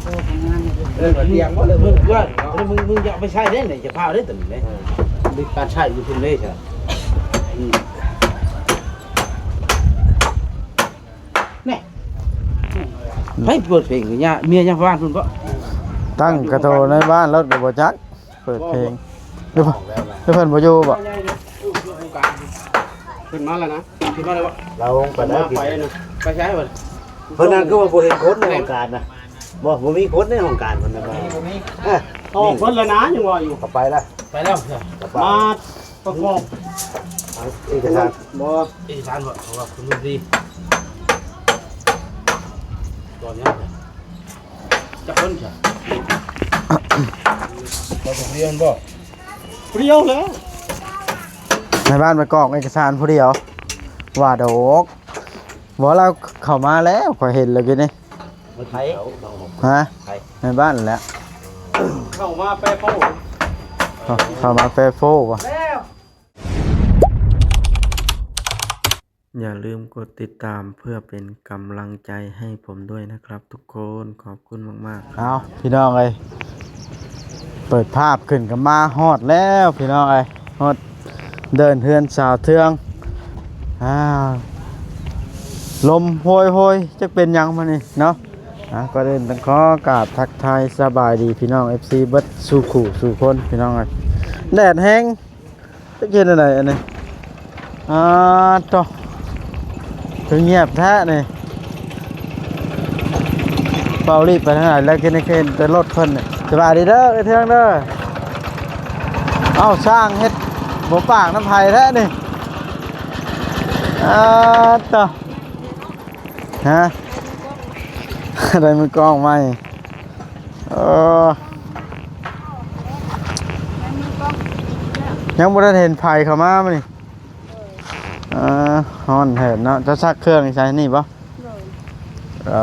ເອີ ຕຽງບໍ່ເລີຍ ມຶງ ເອີ ມຶງ ມຶງ ມຶງຢ່າເອົາໄປໃຊ້ເດ້ນີ້ ຈະພາວເດ້ຕົວນີ້ເດ້ ເອີ ມີການໃຊ້ຢູ່ພຸ້ນເດ້ຊະ ອືມ ແນ່ ໃຜເປີດເພງຢູ່ຍາ ເມຍຍາມບ້ານພຸ້ນບໍ? ຕັ້ງກະໂທໃນບ້ານແລ້ວກໍບໍ່ຈັກ ເປີດເພງ ຫຼື ຫຼືເພິ່ນບໍ່ຢູ່ບໍ? ຂຶ້ນມາແລ້ວນະ ຂຶ້ນມາແລ້ວບໍ? ລາວໄປແລ້ວ ໄປໃສບໍ? ເພິ່ນນັ້ນຄືວ່າບໍ່ເຫັນຄົນໃນຫ້ອງການນະ ບໍ່ ບໍ່ມີຄົນໃນຫ້ອງການເພິ່ນນະ ບໍ່ມີ ບໍ່ມີ ເອີ ອອກເພິ່ນແລ້ວນະ ຍັງວ່າຢູ່ ເຂົາໄປແລ້ວ ໄປແລ້ວ ມາປະກອບເອກະສານ ບໍ່ ເອກະສານບໍ່? ເພາະວ່າຄຸນລູກດີ ຕອນນີ້ ຈັກຄົນຊະ ບໍ່ຕ້ອງຮຽນບໍ່? ຜູ້ດຽວແລ້ວ ໃນບ້ານໄປກອກເອກະສານຜູ້ດຽວ ວ່າດອກ ບໍ່ ລາວເຂົ້າມາແລ້ວ ຂ້ອຍເຫັນແລ້ວກີ້ນີ້ ໃຜ? ຮະ? ໃຜ? ໃນບ້ານແຫຼະ ເຂົ້າມາແປໂຟ ເຂົ້າ ເຂົ້າມາແປໂຟວ່າ ແລ້ວ ຢ່າລືມກົດຕິດຕາມເພື່ອເປັນກຳລັງໃຈໃຫ້ຜົມດ້ວຍນະຄັບທຸກຄົນ ຂອບຄຸນມາກໆ ເອົາ ພີ່ນ້ອງເອີຍ ເປີດພາບຂຶ້ນກໍມາຮອດແລ້ວພີ່ນ້ອງເອີຍ ຮອດເດີ່ນເຮືອນສາວເທືອງ ອ້າວ ລົມໂຮຍໆ ຈັກເປັນຫຍັງມື້ນີ້ເນາະ ອ່າ ກ່ອນອື່ນຕ້ອງຂໍກາບທັກທາຍສະບາຍດີພີ່ນ້ອງເອັຟຊີເບິດສູ່ຄູ່ສູ່ຄົນ ພີ່ນ້ອງເອີຍ ແດດແຮງ ຈັກເຮັດແນວໃດອັນນີ້ ອ່າ ໂທ້ ຄືງຽບແທ້ນີ້ ເປົາລີບໄປທາງໃດແລ້ວ ເຫັນແຕ່ລົດເພິ່ນນີ້ ສະບາຍດີເດີ ເອື້ອຍເທືອງເດີ ເອົ້າ ຊ່າງເຮັດບໍ່ປາກນຳໃຜແທ້ນີ້ ອ່າ ໂທ້ ຮະ ໄດ້ມືກ້ອງໃໝ່ ເອີ ຍັງບໍ່ທັນເຫັນໃຜເຂົ້າມາມື້ນີ້ ເອີ ຮ້ອນແທ້ເນາະ ເຈົ້າຊັກເຄື່ອງໃສ່ນີ້ບໍ່? ໂດຍ ເອີ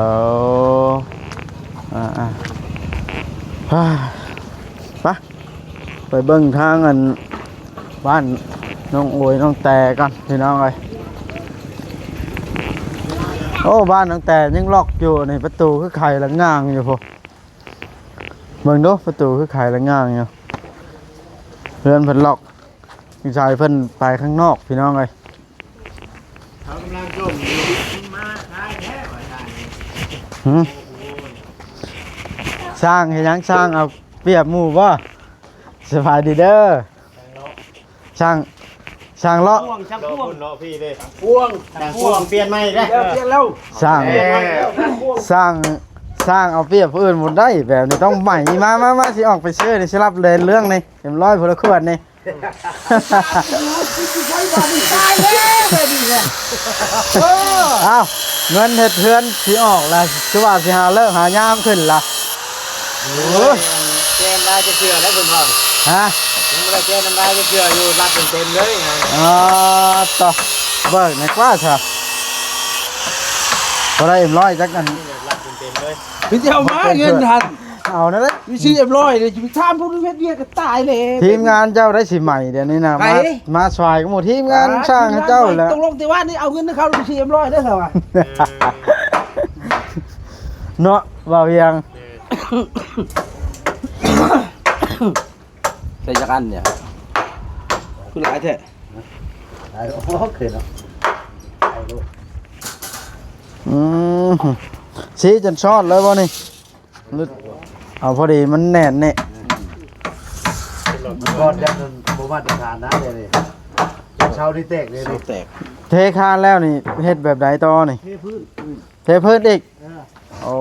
ອ່າໆ ໄປ ໄປເບິ່ງທາງອັນ ບ້ານນ້ອງໂອຍ ນ້ອງແຕກ່ອນພີ່ນ້ອງເອີຍ ໂອ້ ບ້ານນ້ອງແຕຍັງລັອກຢູ່ນີ້ ປະຕູຄືໄຂລະງ່າງຢູ່ພຸ້ນ ເບິ່ງດູ ປະຕູຄືໄຂລະງ່າງຢູ່ ເຮືອນເພິ່ນລັອກ ສົງໄສເພິ່ນໄປຂ້າງນອກພີ່ນ້ອງເອີຍ ເຂົາກຳລັງຈົ່ມຢູ່ ມາທ້າຍແທ້ວ່າທ່ານ ຫື ຊ່າງເຮັດຫຍັງ? ຊ່າງເອົາປຽບໝູ່ບໍ່? ສະບາຍດີເດີ ຊ່າງ ຊ່າງເລາະ ຊ່າງພວງ ຊ່າງພວງ ເລາະພຸ້ນເລາະພີ້ເດ້ ພວງ ຊ່າງພວງ ຊ່າງພວງ ປ່ຽນໃໝ່ເດ້ ແລ້ວ ປ່ຽນແລ້ວ ຊ່າງ ແລ້ວ ຊ່າງ ຊ່າງເອົາປຽບຜູ້ອື່ນບໍ່ໄດ້ ແບບນີ້ຕ້ອງໃໝ່ ມາ ມາ ມາ ຊິອອກໄປຊື້ນີ້ ຊິຮັບແລນເລື່ອງນີ້ ເອັມຮ້ອຍ ຜູ້ລະຂວດນີ້ ຕາຍແລ້ວ ແບບນີ້ແຫຼະ ເອີ ອ້າວ ເງິນເຮັດເຮືອນຊິອອກລະ ຄືວ່າຊິຫາເລີກຫາຍາມຂຶ້ນລະ ໂອ້ຍ ແຈ້ນລາຍຈັກເທື່ອແລ້ວເພິ່ນວ່າ ຮະ ຍັງບໍ່ໄດ້ແຈ້ນນຳລາຍຈັກເທື່ອຢູ່ ລັດເຕັມໆເລີຍ ອໍ ຕໍ່ ເບີກໃນກວ່າຊະ ບໍ່ໄດ້ເອັມຮ້ອຍຈັກອັນ ລັດເຕັມໆເລີຍ ຄືຊິເອົາມາເງິນຫັ້ນ ເອົານັ້ນແຫຼະ ມີຊີເອັມຮ້ອຍເດ ຊິໄປຖາມຜູ້ເຮັດວຽກກໍຕາຍແລ້ວ ທີມງານເຈົ້າໄດ້ຊິໃໝ່ດຽວນີ້ນະ ໃຜ ມາ ມາຊ່ວຍກັບໝູ່ທີມງານ ອ່າ ຊ່າງເຈົ້າແຫຼະ ຕົກລົງແຕ່ວ່ານີ້ເອົາເງິນໃຫ້ເຂົາຊີເອັມຮ້ອຍເດີ ເຂົາວ່າ ເອີ ເນາະ ບ່າວວຽງ ເອີ ໃສ່ຈັກອັນນີ້ ຄືຫຼາຍແທ້ ຫຼາຍ ໂອເຄເນາະ ອືມ ສີຈົນຊອດເລີຍບໍ່ນີ້? ເອົາພໍດີມັນແໜ້ນນີ້ ບອດຍັງບໍ່ມາດຕະຖານນະ ດຽວນີ້ເສົານີ້ແຕກເດ ເສົາແຕກ ເທຄານແລ້ວນີ້ເຮັດແບບໃດຕໍ່ນີ້? ເທພື້ນ ເທພື້ນອີກ ເອີ ໂອ້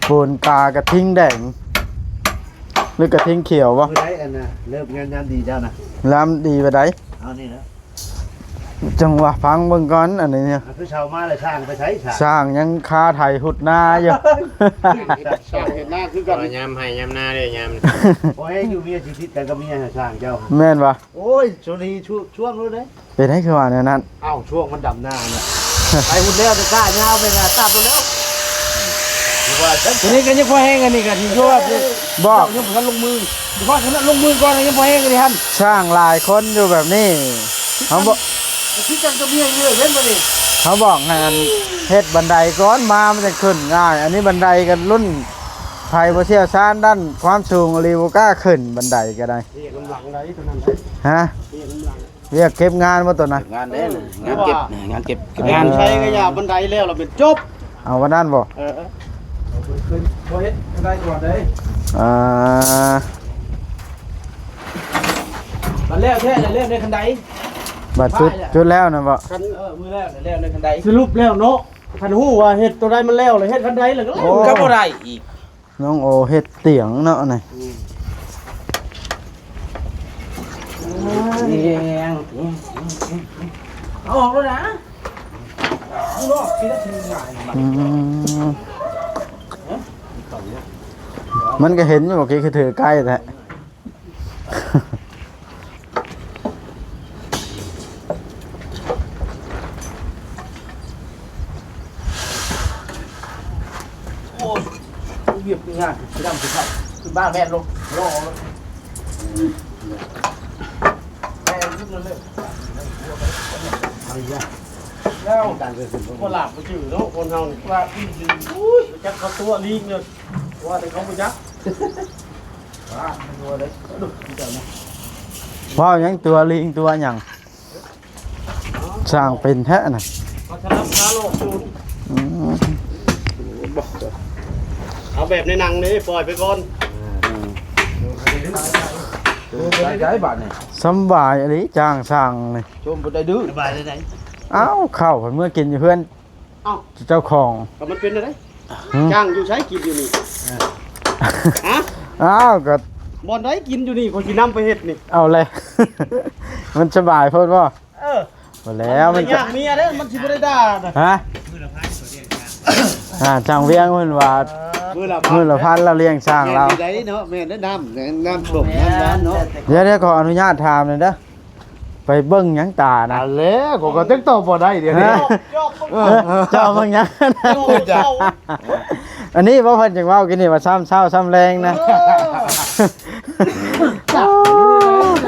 ປູນກາກະທິງແດງ ຫຼືກະທິງຂຽວບໍ່? ມື້ໃດອັນນ່າ ເລີກງານຍາມດີເຈົ້ານະ ຍາມດີປານໃດ? ເອົານີ້ນະ ຈັ່ງວ່າຟັງເບິ່ງກ່ອນ ອັນນີ້ ອ່າ ຄືເຊົ້າມາແລ້ວ ຊ່າງໄປໃສ? ຊ່າງ ຊ່າງຍັງຄາໄຖຫຸດນາຢູ່ ຊ່າງເຮັດນາຄືກັນ ວ່າຍາມໄຮ່ຍາມນາເດ້ຍາມ ພໍແຮງຢູ່ ເມຍຊິຜິດກັນກັບເມຍ ຊ່າງເຈົ້າ ແມ່ນບໍ່? ໂອ້ຍ ໂຊນີ ຊ- ຊ່ວງໂລດເດ້ ເປັນໃດຄືວ່າແນວນັ້ນ? ເອົ້າ ຊ່ວງມັນດຳນານະ ໄປພຸ້ນແລ້ວ ແຕ່ກ້າຍາວໄປນາຕັບພຸ້ນແລ້ວ ຄືວ່າຊັ້ນ ໂຕນີ້ກໍຍັງພໍແຮງ ອັນນີ້ກໍຖືວ່າ ບໍ່ ຍັງບໍ່ທັນລົງມື ເພາະສະນັ້ນລົງມືກ່ອນ ຍັງພໍແຮງອັນນີ້ຫັ້ນ ຊ່າງຫຼາຍຄົນຢູ່ແບບນີ້ ເຮົາບໍ່ ຄືກັນກັບເມຍຢູ່ເຫັນບໍ່ນີ້ ເຂົາບອກໃຫ້ອັນເຮັດບັນໄດກ່ອນມາ ມັນຈະຂຶ້ນງ່າຍ. ອັນນີ້ບັນໄດກໍລຸ້ນໃຜບໍ່ຊ່ຽວຊານດ້ານຄວາມສູງອີ່ຫຼີ ບໍ່ກ້າຂຶ້ນບັນໄດກໍໄດ້. ວຽກນຳຫຼັງໄດ້ຕົວນັ້ນໄດ້. ຮະ? ວຽກນຳຫຼັງ. ວຽກເກັບງານບໍ່ຕົວນັ້ນ? ເກັບງານເດ້ ງານເກັບ ງານເກັບ ເອີ ງານໃຊ້ກໍຢ່າ ບັນໄດແລ້ວລະເປັນຈົບ. ເອົາວ່ານັ້ນບໍ່? ເອີ ເອີ ເອີ ເພິ່ນບໍ່ເຮັດບັນໄດກ່ອນເດ້. ອ່າ ບັດແລ້ວແທ້ແລ້ວໃນຄັນໄດ. ບັດຈຸດ ຈຸດແລ້ວນະບໍ່? ຄັນ ເອີ ມື້ແລ້ວແລ້ວໃນຄັນໄດ. ສະຫຼຸບແລ້ວເນາະ ຄັນຮູ້ວ່າເຮັດຕົວໃດມັນແລ້ວ ແລ້ວເຮັດຄັນໄດແລ້ວກໍ ໂອ້ ກໍບໍ່ໄດ້ອີກ. ນ້ອງໂອເຮັດຕຽງເນາະນີ້. ອືມ ຕຽງ ຕຽງ ຕຽງ ຕຽງ ເອົາອອກແລ້ວນະ ຂ້າງນອກຊິໄດ້ເຮັດງ່າຍ. ອືມ ມັນກໍເຫັນຢູ່ວ່າກີ້ຄືຖືໃກ້ແທ້. ໂອ້ຍ ວຽກງານຄືດຳຄືເຂົາ ຄືບ້າແມ່ນລົງ ລໍລົງ ແມ່ນຂຶ້ນມາເລີຍ. ເອົາອີກແລ້ວ ແລ້ວ ບໍ່ຫຼາບບໍ່ຈື່ເນາະ ຄົນເຮົານີ້ ວ່າ ອຸ້ຍ ຈັກເຂົາຕົວະລີງເລີຍ ວ່າແຕ່ເຂົາບໍ່ຈັກ. ເວົ້າຫຍັງຕົວະລີງຕົວະຫຍັງ ຊ່າງເປັນແທ້ນະ. ເອົາແບບໃນໜັງນີ້ ປ່ອຍໄປກ່ອນ. ອືມ ໄດ້ບາດນີ້ ສຳບາຍອີ່ຫຼີ ຈ້າງຊ່າງນີ້ ຊົມບໍ່ໄດ້ດື້ ສະບາຍໄດ້. ອ້າວ ເຂົ້າເພິ່ນເມືອກິນຢູ່ເຮືອນ ເອົ້າ ເຈົ້າຂອງ ກໍມັນເປັນແນວໃດ? ຫືມ? ຈ້າງຢູ່ໃສກິນຢູ່ນີ້? ຮະ? ອ້າວ ກໍບ່ອນໃດກິນຢູ່ນີ້ ຂ້ອຍຊິນຳໄປເຮັດນີ້. ເອົາແຫຼະ ມັນສະບາຍໂພດບໍ່? ເອີ ບໍ່ແລ້ວ ມັນ ມັນຍາກເມຍເດ້ ມັນຊິບໍ່ໄດ້ດ່ານະ. ຮະ? ອ່າ ຊ່າງວຽງເພິ່ນວ່າ ມື້ລະ ມື້ລະພັນລາວລ້ຽງຊ່າງລາວ. ແມ່ນໄດ໋ເນາະ ແມ່ນໄດ໋ ນ້ຳ ນ້ຳຖ້ວມນ້ຳດານເນາະ. ດຽວໆ ຂໍອະນຸຍາດຖາມໜ່ອຍເດີ. ໄປເບິ່ງຫຍັງຕານະ? ອັນແຫຼະ ຂ້ອຍກໍຈັ່ງຕອບບໍ່ໄດ້ດຽວນີ້. ຮະ? ເຈົ້າເບິ່ງຫຍັງ? ອັນນີ້ບໍ່ ເພິ່ນຈັ່ງເວົ້າກິນນີ້ວ່າຊ້ຳເຊົ້າຊ້ຳແລງນະ.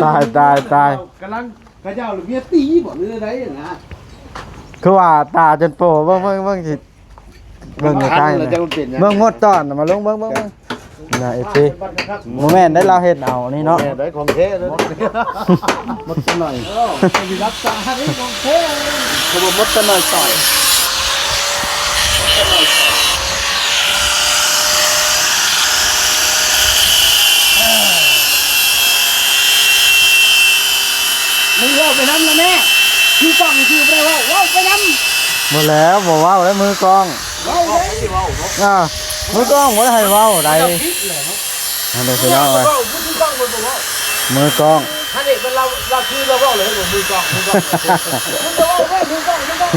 ຕາຍ ຕາຍ ຕາຍ. ກຳລັງຂະເຈົ້າເມຍຕີບໍ່ ຫຼືໃດນະ? ຄືວ່າຕາຈົນໂປ ເບິ່ງ ເບິ່ງ ເບິ່ງຊິ ເບິ່ງໃກ້ໆ ເບິ່ງໝົດຕອນ ມາລົງເບິ່ງ ເບິ່ງ ເບິ່ງນະ ເອັຟຊີ. ບໍ່ແມ່ນໄດ໋ ລາວເຮັດເອົານີ້ເນາະ. ແມ່ນໄດ໋ ຂອງແທ້ເລີຍ ໝົດຕະໜ່ອຍ. ເອີ ມີລັກສານີ້ຂອງແທ້ ເຂົາບໍ່ໝົດຕະໜ່ອຍຕ່ອຍ. ມຶງເວົ້າໄປນຳລະແມ່ ຄືກ້ອງຊື່ບໍ່ໄດ້ເວົ້າ ເວົ້າໄປນຳ. ບໍ່ແລ້ວ ບໍ່ເວົ້າແລ້ວ ມືກ້ອງ ເວົ້າໄດ້ ອ່າ ມືກ້ອງບໍ່ໄດ້ໃຫ້ເວົ້າໃດ໋. ອັນນີ້ພີ່ນ້ອງເອີຍ ມືກ້ອງ ຄັນເອກມັນ ລາວ ລາວຄືລາວເວົ້າເລີຍ ມືກ້ອງ ມືກ້ອງ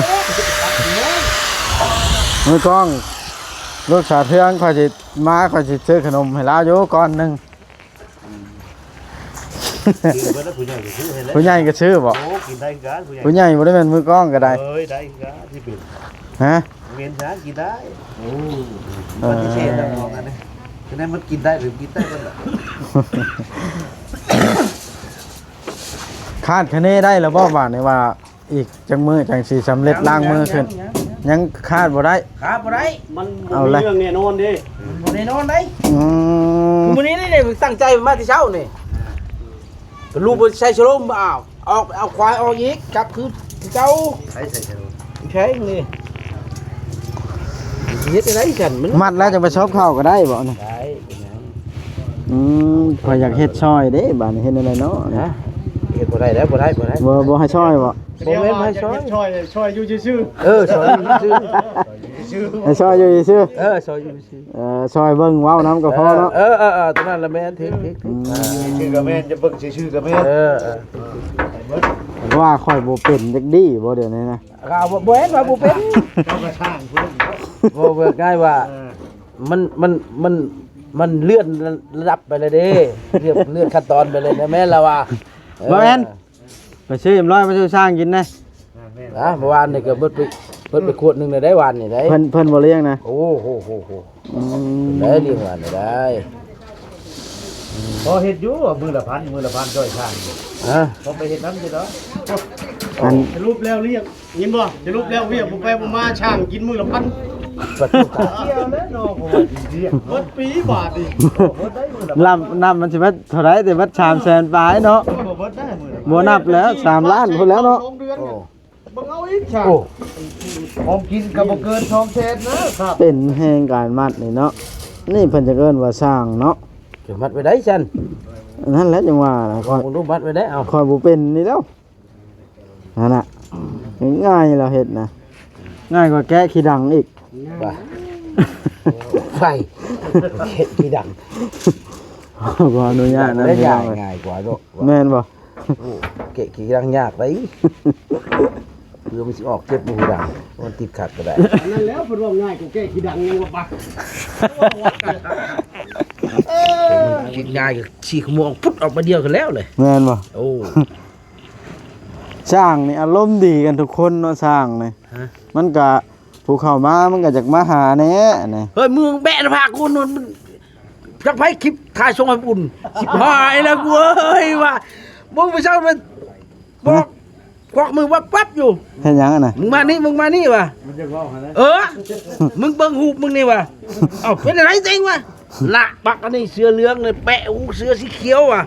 ມືກ້ອງ ລູກສາວເທືອງ ຂ້ອຍຊິມາ ຂ້ອຍຊິຊື້ຂະໜົມໃຫ້ລາວຢູ່ກ່ອນໜຶ່ງ. ອືມ ຄືເບິດແລ້ວ ຜູ້ໃຫຍ່ກໍຊື້ໃຫ້ແລ້ວ ຜູ້ໃຫຍ່ກໍຊື້ບໍ? ໂອ້ ກິນໄດ້ຄືກັນ ຜູ້ໃຫຍ່ ຜູ້ໃຫຍ່ບໍ່ໄດ້ແມ່ນມືກ້ອງກໍໄດ້. ເອີຍ ໄດ້ຄືກັນ ທີ່ເປັນ ຮະ? ເປັນຊະ ກິນໄດ້. ໂອ້ ເອີ ປະຕິເສດແລ້ວຂອງອັນນີ້ ຈະໄດ້ມັນກິນໄດ້ ຫຼືກິນໄດ້ກັນລະ. ຄາດຄະເນໄດ້ແລ້ວບໍ່ ບາດນີ້ວ່າ ອີກຈັກມື້ຈັ່ງຊິສຳເລັດລ້າງມືຂຶ້ນ? ຍັງ ຍັງ ຍັງຄາດບໍ່ໄດ້ ຄາດບໍ່ໄດ້ ມັນບໍ່ມີເລື່ອງແນ່ນອນເດ້. ມັນບໍ່ແນ່ນອນໄດ໋. ອືມ ມື້ນີ້ນີ້ ຕັ້ງໃຈມາແຕ່ເຊົ້ານີ້ ລູກບໍ່ໃສ່ສະໂລມ ອ້າວ ອອກ ເອົາຄວາຍອອກອີກ ກັບຄື ຄືເກົ່າ. ໃຜໃສ່ສະໂລມ? ແຂງນີ້ ເຮັດຈັ່ງໃດຊັ້ນ? ມັນມັດແລ້ວຈັ່ງໄປຊອບເຂົ້າກໍໄດ້ບໍ່ນີ້? ໄດ້. ອືມ ຂ້ອຍຢາກເຮັດຊ່ອຍເດ້ ບາດນີ້ເຮັດແນວໃດເນາະ? ຮະ? ເຮັດບໍ່ໄດ້ແລ້ວ ບໍ່ໄດ້ ບໍ່ໄດ້. ບໍ່ ບໍ່ໃຫ້ຊ່ອຍບໍ່? ບໍ່ແມ່ນໃຫ້ຊ່ອຍ ຊ່ອຍ ຊ່ອຍຢູ່ຊື່ໆ. ເອີ ຊ່ອຍຢູ່ຊື່ໆ ໃຫ້ຊ່ອຍຢູ່ຊື່ໆ. ເອີ ຊ່ອຍຢູ່ຊື່ໆ. ເອີ ຊ່ອຍເບິ່ງເວົ້ານຳກໍພໍເນາະ. ເອີ ເອີ ເອີ ຕົວນັ້ນລະແມ່ນ ຖືກ ຖືກ ຖືກ. ຊື່ໆກໍແມ່ນ ຈະເບິ່ງຊື່ໆກໍແມ່ນ. ເອີ ເອີ ວ່າຂ້ອຍບໍ່ເປັນຈັກດີ້ບໍ່ດຽວນີ້ນະ. ກໍບໍ່ ບໍ່ເຫັນວ່າບໍ່ເປັນ ເຈົ້າກໍຊ່າງພຸ້ນ. ບໍ່ ເວົ້າງ່າຍວ່າ ເອີ ມັນ ມັນ ມັນ ມັນເລື່ອນລະດັບໄປແລ້ວເດ້ ເລື່ອນ ເລື່ອນຂັ້ນຕອນໄປແລ້ວ ແມ່ນລະວ່າ. ເອີ ບໍ່ແມ່ນ ໄປຊື້ເອັມຮ້ອຍມາສູ່ຊ່າງກິນແດ່. ອ່າ ແມ່ນ ອ່າ ເມື່ອວານນີ້ກໍເບິດໄປ ເບິດໄປຂວດໜຶ່ງແລ້ວໄດ໋ ວານນີ້ໄດ໋. ເພິ່ນ ເພິ່ນບໍ່ລ້ຽງນະ? ໂອ້ໂຫໂຫໂຫ ອືມ ໄດ້ລ້ຽງວານນີ້ໄດ້. ພໍເຮັດຢູ່ ມື້ລະພັນ ມື້ລະພັນຊ່ອຍຊ່າງ ເອີ ພໍໄປເຮັດນຳຢູ່ດອກ. ອັນ ສະຫຼຸບແລ້ວລຽກ ຍິນບໍ່? ສະຫຼຸບແລ້ວວຽກບໍ່ໄປບໍ່ມາ ຊ່າງກິນມື້ລະພັນ. ປະຕູກາດຽວແລ້ວເນາະ ເພາະວ່າຊິວຽກ ເບິດປີບາດນີ້ ບໍ່ໄດ້ມື້ລະພັນ ລຳ ນຳມັນຊິເບິດເທົ່າໃດ ແຕ່ເບິດສາມແສນປາຍເນາະ. ບໍ່ເບິດໄດ້ມື້ລະພັນ ບໍ່ນັບແລ້ວ ສາມລ້ານພຸ້ນແລ້ວເນາະ. ສອງເດືອນ ໂອ້ ເບິ່ງເອົາອີກ ໂອ້ ຂອງກິນກໍບໍ່ເກີນສອງແສນນະຄັບ. ເປັນແຮງການມັດນີ້ເນາະ ນີ້ເພິ່ນຈະເອີ້ນວ່າຊ່າງເນາະ. ຈະມັດໄວ້ໄດ້ຊັ້ນ? ນັ້ນແຫຼະຈັ່ງວ່ານະ ຂ້ອຍ ເບິ່ງດູ ມັດໄວ້ໄດ້. ເອົາ ຂ້ອຍບໍ່ເປັນນີ້ແລ້ວ ນັ້ນນະ ງ່າຍ ລາວເຮັດນະ ງ່າຍກວ່າແກະຂີ້ດັງອີກ. ໄປ ແກະຂີ້ດັງ ຂໍອະນຸຍາດນະ ງ່າຍກວ່າເນາະ. ແມ່ນບໍ່? ໂອ້ ແກະຂີ້ດັງຍາກໄດ໋ ເພື່ອມັນຊິອອກເຈັບບໍ່ຮູ້ດັງ ມັນຕິດຂັດກໍໄດ້. ອັນນັ້ນແລ້ວເພິ່ນເວົ້າງ່າຍກວ່າແກະຂີ້ດັງຍັງວ່າປະ ຄິດງ່າຍ ຂີ້ຂະໂມງພຸດອອກມາດຽວກັນແລ້ວເລີຍ. ແມ່ນບໍ່? ໂອ້ ຊ່າງນີ້ອາລົມດີກັນທຸກຄົນເນາະ ຊ່າງນີ້. ຮະ? ມັນກະ ຜູ້ເຂົ້າມາມັນກໍຢາກມາຫາແດ່ນະ. ເຮີ້ຍ ມຶງແບະໜ້າຜາກກູ ມັນ ຈັກໃຜຄລິບຖ່າຍສົ່ງໃຫ້ບຸນ ຊິບຫາຍແລ້ວກູເອີຍວ່າ ມຶງໄປເຊົ້າມັນບອກ ກວັກມືວັບວັບຢູ່. ເຮັດຫຍັງຫັ້ນນະ? ມຶງມານີ້ ມຶງມານີ້ວ່າ ມັນຈະເວົ້າຫັ້ນນະ. ເອີ ມຶງເບິ່ງຮູບມຶງນີ້ວ່າ ເອົ້າ ເປັນອະໄລຕົວເອງວ່າ ລະບັກອັນນີ້ເສື້ອເຫຼືອງນີ້ ແປະຫູເສື້ອສີຂຽວວ່າ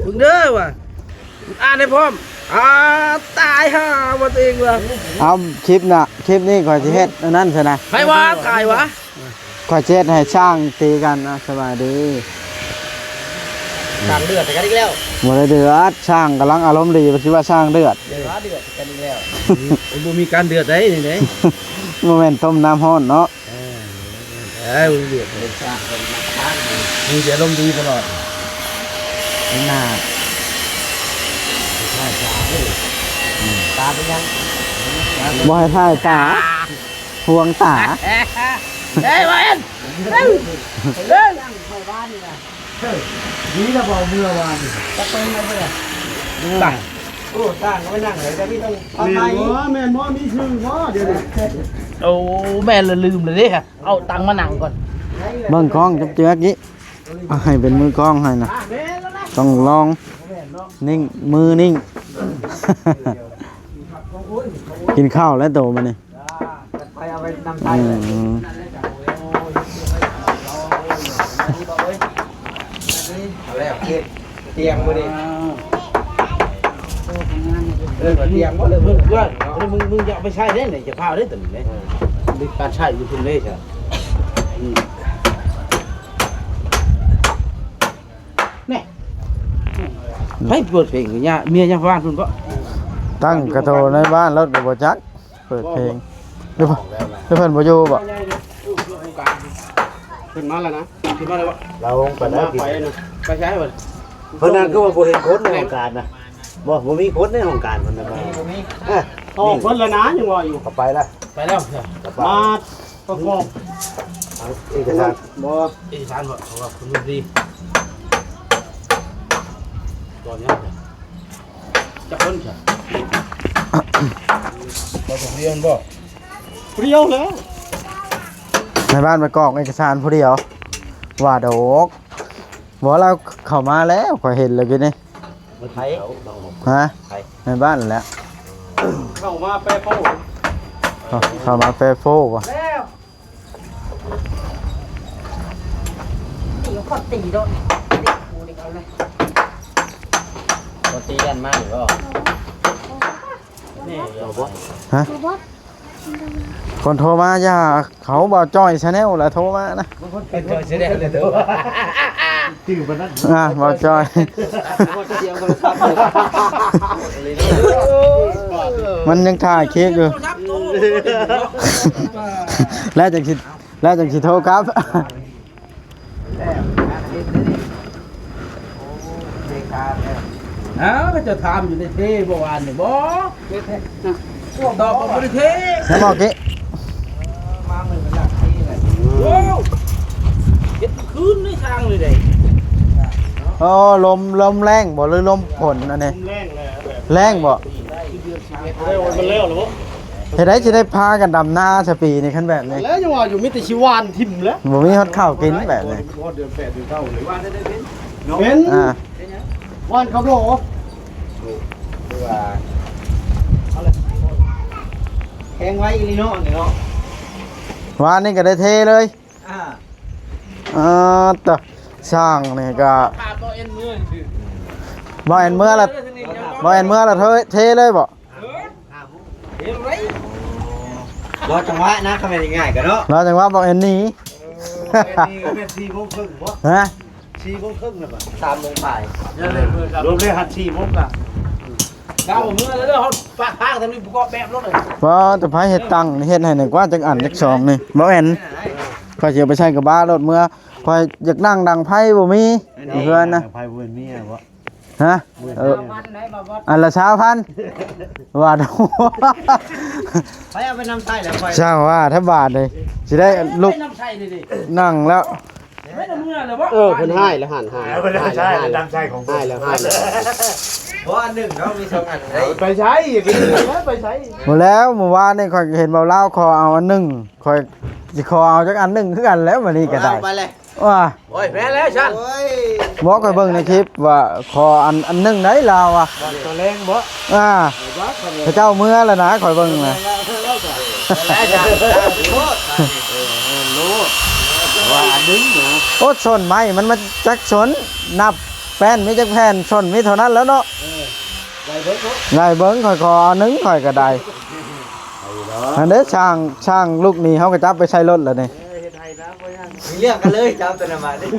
ມຶງເດີວ່າ ອ່ານໃຫ້ພ້ອມ. ອ່າ ຕາຍຫ່າວ່າຕົວເອງວ່າ. ເອົາ ຄລິບນະ ຄລິບນີ້ຂ້ອຍຊິເຮັດອັນນັ້ນຊະນະ. ໃຜວ່າຕາຍຫວາ? ຂ້ອຍຊິເຮັດໃຫ້ຊ້າງຕີກັນ. ອ່າ ສະບາຍດີ. ສ້າງເດືອດໃສ່ກັນອີກແລ້ວ. ບໍ່ໄດ້ເດືອດ ຊ້າງກຳລັງອາລົມດີ ວ່າຊິວ່າຊ້າງເດືອດ. ເດືອດ ເດືອດໃສ່ກັນອີກແລ້ວ. ບໍ່ມີການເດືອດໃດນີ້ເດ້. ບໍ່ແມ່ນຕົ້ມນ້ຳຮ້ອນເນາະ. ເອີ ເອີ ເດືອດ ເປັນຊ້າງເປັນນັກທານ ມີແຕ່ອາລົມດີຕະຫຼອດ. ໜ້າ ຕາເປັນຫຍັງ? ບໍ່ໃຫ້ຖ່າຍຕາ ຫ່ວງຕາ. ເອີຍ ວ່າເອັນ ເອີຍ ເອີຍ ນີ້ລະບໍ່ເມື່ອວານນີ້ ຈັກໄປໄຫນເບິດລະ. ຕາຍ ໂອ້ ສ້າງກໍໄປນັ່ງໄດ້ ແຕ່ນີ້ຕ້ອງ ແມ່ນບໍ່ ແມ່ນບໍ່ ມີຊື່ບໍ່ດຽວນີ້? ໂອ້ ແມ່ນລະ ລືມລະເດ້ ເອົາຕັ່ງມານັ່ງກ່ອນ. ເບິ່ງກ້ອງຈັບເຈືອກີ້ ເອົາໃຫ້ເປັນມືກ້ອງໃຫ້ນະ ຕ້ອງລອງ ນິ້ງ ມືນິ້ງ ກິນເຂົ້າແລ້ວໂຕມື້ນີ້. ໄປເອົາໄປນຳໄທ ອືມ ແລ້ວເກັບຕຽງມື້ນີ້ ເອີ ຕຽງບໍ່ເລີຍ ມຶງ ເພື່ອນ ມຶງ ມຶງຢ່າເອົາໄປໃຊ້ເດ້ນີ້ ຈະພາວເດ້ຕົວນີ້ເດ້ ເອີ ມີການໃຊ້ຢູ່ພຸ້ນເດ້ ອືມ ແນ່ ໃຜເປີດເພງຢູ່ຍາ ເມຍຍາມບ້ານພຸ້ນບໍ? ຕັ້ງກະໂທໃນບ້ານລົດກໍບໍ່ຈັກ ເປີດເພງ ຫຼື ຫຼືເພິ່ນບໍ່ຢູ່ບໍ? ເພິ່ນມາແລ້ວນະ ຂຶ້ນມາແລ້ວບໍ? ລາວໄປແລ້ວ ໄປນະ ໄປໃສບໍ? ເພິ່ນນັ້ນຄືວ່າບໍ່ເຫັນຄົນໃນຫ້ອງການນະ ບໍ່ ບໍ່ມີຄົນໃນຫ້ອງການເພິ່ນນະ ບໍ່ມີ ບໍ່ມີ ເອີ ອອກເພິ່ນແລ້ວນະ ຍັງວ່າຢູ່ ເຂົາໄປແລ້ວ ໄປແລ້ວ ມາ ປະກອບ ເອົາເອກະສານ ບໍ່ ເອກະສານບໍ່ ເພາະວ່າເພິ່ນບໍ່ດີ ຕອນນີ້ ຈັກຄົນຊະ ບໍ່ຕ້ອງຮຽນບໍ່? ຜູ້ດຽວແລ້ວ ໃນບ້ານໄປກອກເອກະສານຜູ້ດຽວ ວ່າດອກ ບໍ່ ລາວເຂົ້າມາແລ້ວ ຂ້ອຍເຫັນແລ້ວຢູ່ນີ້ ໃຜ? ຮະ? ໃຜ? ໃນບ້ານແຫຼະ ເຂົ້າມາແປໂປ້ ເຂົ້າ ເຂົ້າມາແປໂປ້ບໍ່? ແລ້ວ ຕີກໍຂອດຕີໂດດ ຕີກູນີ້ເອົາເລີຍ ບໍ່ຕີກັນມານີ້ບໍ່? ນີ້ ຮະ? ຄົນໂທມາ ຢ່າ ເຂົາ ບ່າວຈ້ອຍ Channel ລະໂທມານະ ເປັນຈ້ອຍ Channel ລະໂທ ຈື່ປານນັ້ນ ອ່າ ບ່າວຈ້ອຍ ມັນຍັງຖ່າຍຄລິບຢູ່ ແລ້ວຈັ່ງຊິ ແລ້ວຈັ່ງຊິໂທກັບ. ອ້າວ ເຂົາເຈົ້າຖາມຢູ່ ໄດ້ເທບໍ່ວານນີ້? ບໍ່ ຕອບວ່າບໍ່ໄດ້ເທ. ໃສ່ໝໍ້ເກະ ໂອ້ ເຮັດຄືນໃນຊ່າງນີ້ໄດ໋. ອໍ ລົມ ລົມແລ້ງບໍ່ ຫຼືລົມຝົນອັນນີ້? ແລ້ງແຫຼະ ແລ້ງບໍ່? ມັນແລ້ວແລ້ວບໍ່? ເຮັດໃດຊິໄດ້ພາກັນດຳນາຊະປີນີ້ ຄັນແບບນີ້ ແລ້ວຍັງວ່າຢູ່ ມີແຕ່ຊິຫວ່ານຖິ້ມແຫຼະ ບໍ່ມີຮອດເຂົ້າກິນແບບນີ້. ຮອດເດືອນແປດເດືອນເກົ້າເລີຍ ວ່າໄດ້ເປັນ ເນາະ ເປັນ ອ່າ ຫວ່ານເຂົ້າໂຫຼ ຫຼືວ່າແຂງໄວອີ່ຫຼີເນາະ ນີ້ເນາະ ວານນີ້ກໍໄດ້ເທເລີຍ ອ່າ ອ່າ ຕະ ຊ່າງນີ້ກໍ ພາບໍ່ເອັນເມືອ ບໍ່ເອັນເມືອລະ ບໍ່ເອັນເມືອລະເທ ເທເລີຍບໍ່? ເອີ ເຮັດໄດ້ ລໍຈັງຫວະນະ ຄັນແມ່ນງ່າຍກໍເນາະ ລໍຈັງຫວະບໍ່ເອັນໜີ ເອີ ເອັນໜີກໍແມ່ນສີ່ໂມງເຄິ່ງບໍ່? ຮະ? ສີ່ໂມງເຄິ່ງແລ້ວບໍ່? ສາມໂມງປາຍ ລວມແລ້ວຫັນສີ່ໂມງກະ ເກົ້າເມືອແລ້ວເດີ ເຮົາປະທາງທາງນີ້ປະກອບແບບລົດເລີຍ ວ່າແຕ່ໃຜເຮັດຕັ້ງ ເຮັດໃຫ້ໜ້ອຍກວ່າຈັກອັນຈັກສອງນີ້ ບໍ່ແມ່ນ ຂ້ອຍຊິເອົາໄປໃສ່ກະບະລົດເມືອ ຂ້ອຍຢາກນັ່ງດັງໄຟບໍ່ມີ ອັນນີ້ ຢູ່ເຮືອນນະ ໄຟບໍ່ມີບໍ່? ຮະ? ເອີ ອັນລະຊາວພັນ ວ່າ ໃຜເອົາໄປນຳໃຊ້ແລ້ວຂ້ອຍ ຊ່າງວ່າແທ້ບາດນີ້ ຊິໄດ້ລຸກ ໄປນຳໃຊ້ນີ້ ນັ່ງແລ້ວ ໄປນຳເມືອແລ້ວບໍ່? ເອີ ເພິ່ນຮ້າຍແລ້ວຫັ້ນ ຮ້າຍ ເອີ ເພິ່ນຮ້າຍແລ້ວ ຮ້າຍແລ້ວ ຮ້າຍແລ້ວ ຮ້າຍແລ້ວ ບໍ່ ອັນໜຶ່ງເນາະ ມີສອງອັນ ເອົາໄປໃຊ້ ຢ່າໄປ ໄປໃຊ້ ບໍ່ແລ້ວ ມື້ວານນີ້ຂ້ອຍເຫັນເບົາລາວຂໍເອົາອັນໜຶ່ງ ຂ້ອຍຊິຂໍເອົາຈັກອັນໜຶ່ງຄືກັນແລ້ວ ມື້ນີ້ກໍໄດ້ ເອົາໄປເລີຍ ວ່າ ໂອ້ຍ ແພ້ແລ້ວຊັ້ນ ໂອ້ຍ ບອກຂ້ອຍເບິ່ງໃນຄລິບວ່າຂໍອັນ ອັນໜຶ່ງໄດ໋ລາວວ່າ ຕອນແລງບໍ່? ອ່າ ເຂົາເຈົ້າເມືອແລ້ວນະ ຂ້ອຍເບິ່ງນະ ແລ້ວຈ້ະ ໂລດ ເອີ ໂລດ ວ່າອັນໜຶ່ງນະ ໂອດ ສົ້ນໄມ້ມັນມາຈັກສົ້ນ ນັບແປ້ນມີຈັກແຜ່ນ ສົ້ນມີເທົ່ານັ້ນແລ້ວເນາະ ເອີ ໄລ່ເບິ່ງເນາະ ໄລ່ເບິ່ງ ຂ້ອຍຂໍອັນໜຶ່ງ ຂ້ອຍກໍໄດ້ ອັນເດ້ ຊ່າງ ຊ່າງລຸກນີ້ ເຮົາກໍຈັບໄປໃສ່ລົດແລ້ວນີ້ ເອີ ເຮັດໄຮ່ນະ ບໍ່ຍາກ ມີເລື່ອງກັນເລີຍ ເຈົ້າຕົວນັ້ນມານີ້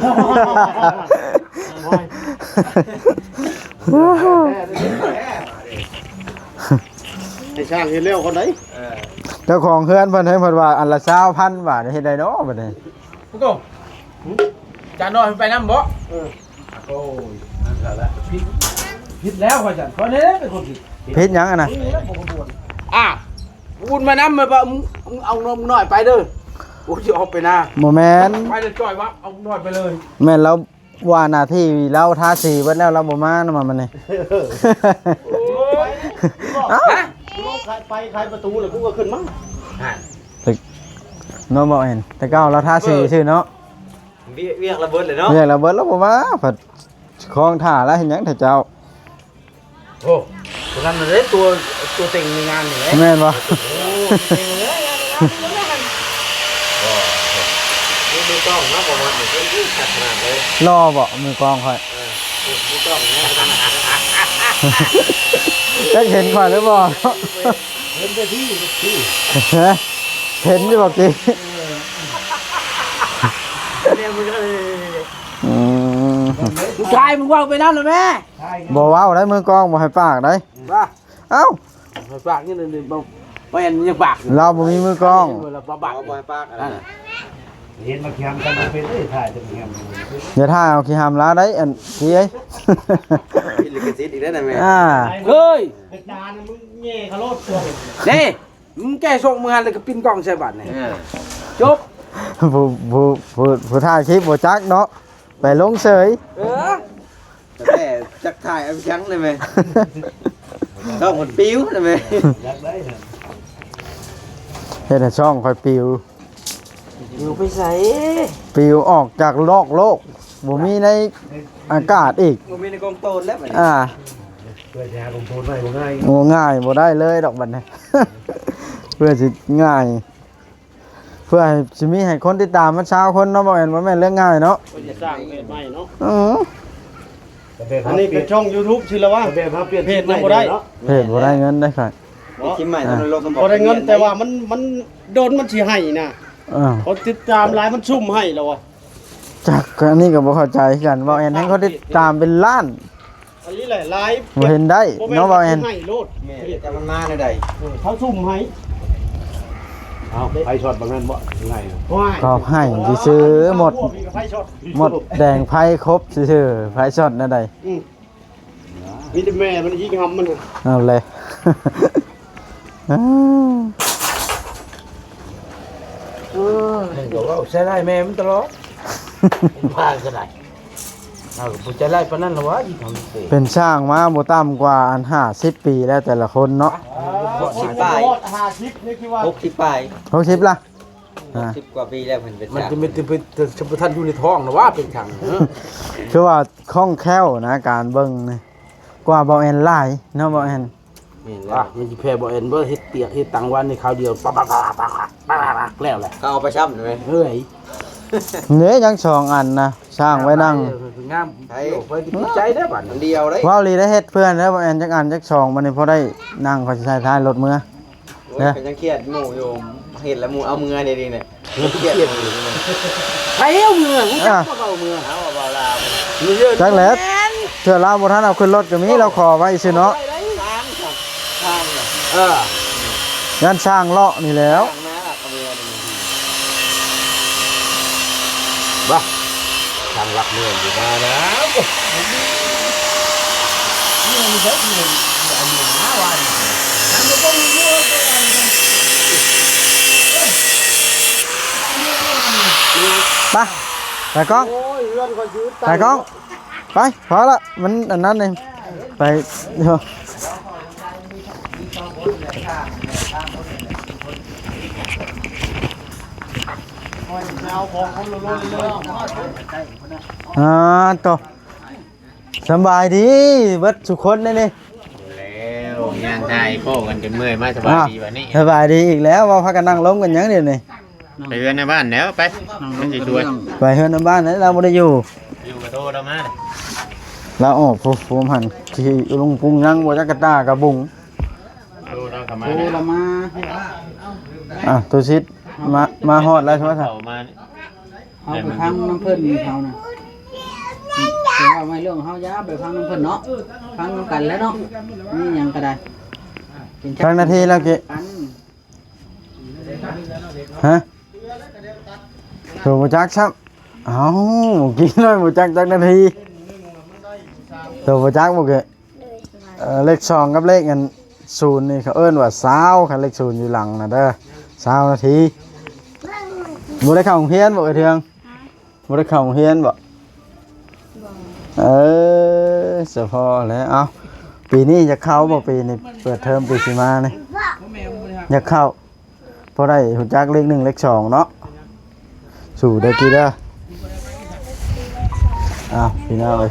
ໃຫ້ຊ່າງເຮັດແລ້ວກ່ອນໄດ໋ ເອີ ເຈົ້າຂອງເຮືອນເພິ່ນໃຫ້ເພິ່ນວ່າອັນລະຊາວພັນບາດ ເຮັດໄດ້ເນາະບັດນີ້ ຜູ້ກອງ ຈານນ້ອຍໄປນຳບໍ່? ເອີ ໂອ້ຍ ຜິດ ຜິດແລ້ວຂ້ອຍຊັ້ນ ຂ້ອຍນີ້ເປັນຄົນຜິດ ຜິດຫຍັງຫັ້ນນະ? ອ່າ ບຸນມານຳ ແມ່ນບໍ່? ມຶງເອົານົມນ້ອຍໄປເດີ ກູຊິອອກໄປນາ ບໍ່ແມ່ນ ໄປເລີຍ ຈ່ອຍວ່າເອົານ້ອຍໄປເລີຍ ແມ່ນລາວວ່າໜ້າທີ່ລາວທາສີເບິດແລ້ວ ລາວບໍ່ມານຳມັນນີ້ ໂອ້ຍ ຮະ? ກູລົງໄປໄຂປະຕູແລ້ວ ກູກໍຂຶ້ນມາ ເນາະ ບໍ່ເຫັນ ແຕ່ເກົ່າລາວທາສີຊື່ເນາະ ວຽກ ວຽກລະເບິດເລີຍເນາະ ວຽກລະເບິດ ລາວບໍ່ມາ ພັດຄອງຖ້າລະເຮັດຫຍັງແທ້ເຈົ້າ ໂອ້ ຕົວນັ້ນເດ້ ຕົວ ຕົວເຕັງໃນງານນີ້ແຫຼະ ແມ່ນບໍ່? ໂອ້ ຕົວເຕັງເລີຍ ໂອ້ ມືກອງເນາະ ປະມານນີ້ ຄັກຂະໜາດເລີຍ ຫຼໍ່ບໍ່? ມືກອງຂ້ອຍ ເອີ ມືກອງເນາະ ຈັກເຫັນຂ້ອຍຫຼືບໍ່? ເຫັນແຕ່ທີ່ ທີ່ ຮະ? ເຫັນຢູ່ບໍ່ກີ້? ເອີ ອືມ ຜູ້ຊາຍ ມຶງເວົ້າໄປນຳລະແມ່ ບໍ່ເວົ້າໄດ໋ ມືກອງບໍ່ໃຫ້ປາກໄດ໋ ວ່າ ເອົ້າ ໃຫ້ປາກນີ້ ບໍ່ ບໍ່ແມ່ນຍັງປາກ ລາວບໍ່ມີມືກອງ ເວລາປາກ ບໍ່ໃຫ້ປາກ ອັນນັ້ນ ເຫັນມາແຄມກັນເປັນເອີຍ ຖ່າຍຈະແຄມ ຢ່າຖ່າຍເອົາຂີ້ຫຳລາວໄດ໋ ອັນ ພີ່ເອີຍ ຜິດລິຂະສິດອີກແລ້ວນະແມ່ ອ່າ ເຄີຍ ອາຈານມຶງແຍ່ຂະໂລດຕົວ ນີ້ ມຶງແກ້ຊົກມືຫັ້ນ ແລ້ວກໍປິ່ນກ້ອງໃສ່ບາດນີ້ ເອີ ຈົບ ຜູ້ ຜູ້ ຜູ້ ຜູ້ຖ່າຍຄລິບບໍ່ຈັກເນາະ ໄປລົງເສີຍ ເອີ ແຕ່ຈັກຖ່າຍເອົາຫຍັງໄດ້ແມ່ ຊ່ອງມັນປິວໄດ້ແມ່ ຢາກໄດ້ນະ ເຮັດໃຫ້ຊ່ອງຂ້ອຍປິວ ປິວໄປໃສ? ປິວອອກຈາກນອກໂລກ ບໍ່ມີໃນອາກາດອີກ ບໍ່ມີໃນກອງໂຕນແລ້ວບັດນີ້ ອ່າ ເພື່ອຊິຫາກອງໂຕນໄວ້ບໍ່ງ່າຍ ບໍ່ງ່າຍ ບໍ່ໄດ້ເລີຍດອກບັດນີ້ ເພື່ອຊິງ່າຍ ເພື່ອໃຫ້ ຊິມີໃຫ້ຄົນຕິດຕາມມັນຊາວຄົນເນາະ ບໍ່ແມ່ນ ບໍ່ແມ່ນເລື່ອງງ່າຍເນາະ ເພິ່ນຈະສ້າງເພຈໃໝ່ເນາະ ເອີ ອັນນີ້ເປັນຊ່ອງຢູທູບຊື່ລະວ່າ ແບບເຮົາປ່ຽນ ເພຈຍັງບໍ່ໄດ້ ເພຈບໍ່ໄດ້ເງິນໄດ້ຂ້ອຍ ເນາະ ຄລິບໃໝ່ ອ່າ ບໍ່ໄດ້ເງິນ ແຕ່ວ່າມັນ ມັນດົນມັນຊິໃຫ້ນະ ອ່າ ຄົນຕິດຕາມຫຼາຍມັນຊຸ່ມໃຫ້ລະວ່າ ຈັກ ອັນນີ້ກໍບໍ່ເຂົ້າໃຈຄືກັນ ເວົ້າແອນແຮງຄົນຕິດຕາມເປັນລ້ານ ອັນນີ້ແຫຼະຫຼາຍ ບໍ່ເຫັນໄດ້ເນາະ ເວົ້າແອນ ໃຫ້ໂລດ ແມ່ນ ແຕ່ມັນມາແນວໃດ ເອີ ເຂົາຊຸ່ມໃຫ້ ເອົາ ໄຟຊັອດບໍ່ແມ່ນບໍ່ ໄງ ກໍໃຫ້ຊື່ໆ ໝົດ ໄຟຊັອດ ໝົດແດງໄຟຄົບຊື່ໆ ໄຟຊັອດແນວໃດ ອືມ ມີແຕ່ແມ່ມັນຍິງຫຳມັນ ເອົາແຫຼະ ເອີ ເອີ ມັນກໍເວົ້າໃສ່ຮ້າຍແມ່ມັນຕະຫຼອດ ເປັນພານກໍໄດ້ ເຮົາກໍບໍ່ໃຈຮ້າຍປານນັ້ນລະວະ ຍິງຫຳເຕະ ເປັນຊ່າງມາບໍ່ຕ່ຳກວ່າອັນຫ້າສິບປີແລ້ວແຕ່ລະຄົນເນາະ ຫົກສິບປາຍ ຫົກສິບປາຍ ຫົກສິບລະ. ຫ້າສິບກວ່າປີແລ້ວເພິ່ນເປັນ ມັນຈະເປັນ ເປັນ ເປັນ ເປັນ ບໍ່ທັນຢູ່ໃນທ້ອງນະວ່າເປັນຫຍັງ ເອີ ຄືວ່າຄ່ອງແຄ້ວນະ ການເບິ່ງນີ້ ກວ່າເບົາແອນຫຼາຍເນາະ ເບົາແອນ. ແມ່ນແລ້ວ ມັນຊິແພ້ເບົາແອນບໍ່ ເຮັດປຽກເຮັດຕັງວັນໃນຄາວດຽວ ປັບໆໆໆໆ ແລ້ວແຫຼະ ເຂົາເອົາໄປຊ້ຳເລີຍ ເອີຍ ເດ້ ຍັງສອງອັນນະ ສ້າງໄວ້ນັ່ງ ງາມ ໃຜ ໂອ້ຍ ໃຜຕິດໃຈເດ້ບັດນີ້ ອັນດຽວເດ້ ເວົ້າອີ່ຫຼີໄດ້ ເຮັດເພື່ອນແລ້ວ ເບົາແອນຈັກອັນຈັກສອງ ບັດນີ້ພໍໄດ້ນັ່ງ ຂ້ອຍຊິໃສ່ທ້າຍລົດເມືອ ໂອ້ຍ ນະ ກໍຍັງຄຽດໝູ່ຢູ່ ເຮັດແລ້ວໝູ່ເອົາເມືອເດ້ນີ້ນະ ເຮັດຄຽດໝູ່ຢູ່ນີ້ນະ ໃຜເອົາເມືອ ຮູ້ຈັກ ອ່າ ບໍ່ເອົາເມືອ ເອົາເວົ້າລາວ ຈັກແຫຼະ ເທື່ອລາວບໍ່ທັນເອົາຂຶ້ນລົດກໍມີ ລາວຂໍໄວ້ຊື່ເນາະ ເອີ ຢ້ານຊ້າງເລາະນີ້ແຫຼ້ວ ຊ້າງນາລັກເມືອນີ້ ບ້າ ຊ້າງລັກເມືອຢູ່ມາແລ້ວ ໄປ ໄປກ້ອງ ໂອ້ຍ ເຮືອນຂ້ອຍຢູ່ໃຕ້ ໄປກ້ອງ ໄປ ພໍລະ ມັນອັນນັ້ນເອງ ໄປ ເອົາຂອງຄົນລະລົ້ນເລີຍ ອ່າ ໂຕ ສະບາຍດີເບິດທຸກຄົນເດ້ນີ້ ແລ້ວຍ່າງຖ່າຍພໍ້ກັນຈົນເມື່ອຍ ມາສະບາຍດີບັດນີ້ ສະບາຍດີອີກແລ້ວ ວ່າພາກັນນັ່ງລົມກັນຫຍັງດຽວນີ້ ໄປເຮືອນໃນບ້ານແລ້ວ ໄປ ມັນຊິຊວນ ໄປເຮືອນໃນບ້ານແລ້ວ ລາວບໍ່ໄດ້ຢູ່ ຢູ່ກໍໂທລາວມາ ລາວອອກໂພມຫັ້ນ ຊິລຸງປຸງຍັງບໍ່ຈັກກະຕ່າກະບຸງ ໂທລາວກໍມາ ໂທລາວມາ ອ່ະ ຕຸສິດ ມາ ມາຮອດແລ້ວ ໂທລະສັບ ເຂົ້າມາ ເຮົາໄປຟັງນຳເພິ່ນເຮົານະ ເພິ່ນເວົ້າໃນເລື່ອງເຮົາ ຢ່າໄປຟັງນຳເພິ່ນເນາະ ຟັງນຳກັນແຫຼະເນາະ ມີຫຍັງກໍໄດ້ ເປັນ ຈັກນາທີແລ້ວ ກິ ກັນ ຮະ ໂຕບໍ່ຈັກຊ້ຳ ເອົ້າ ກິນເລີຍ ບໍ່ຈັກຈັກນາທີ ໂຕບໍ່ຈັກບໍ່ເກະ ເອີ ເລກສອງກັບເລກອັນສູນນີ້ ເຂົາເອີ້ນວ່າຊາວ ຄັນເລກສູນຢູ່ຫຼັງນະເດີ ຊາວນາທີ ບໍ່ໄດ້ເຂົ້າໂຮງຮຽນບໍ່ ເອື້ອຍເທືອງ? ບໍ່ໄດ້ເຂົ້າໂຮງຮຽນບໍ່? ບໍ່ ເອີ ສະພໍແລ້ວ ເອົ້າ ປີນີ້ຢາກເຂົ້າບໍ່? ປີນີ້ເປີດເທີມປີຊິມານີ້ ຢາກເຂົ້າ ພໍໄດ້ຮູ້ຈັກເລກໜຶ່ງເລກສອງເນາະ ສູ້ເດີກີເດີ ອ້າວ ພີ່ນ້ອງເອີຍ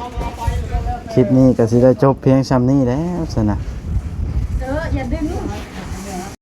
ຄລິບນີ້ກໍຊິໄດ້ຈົບພຽງຊ່ຳນີ້ແລ້ວຊັ້ນນະ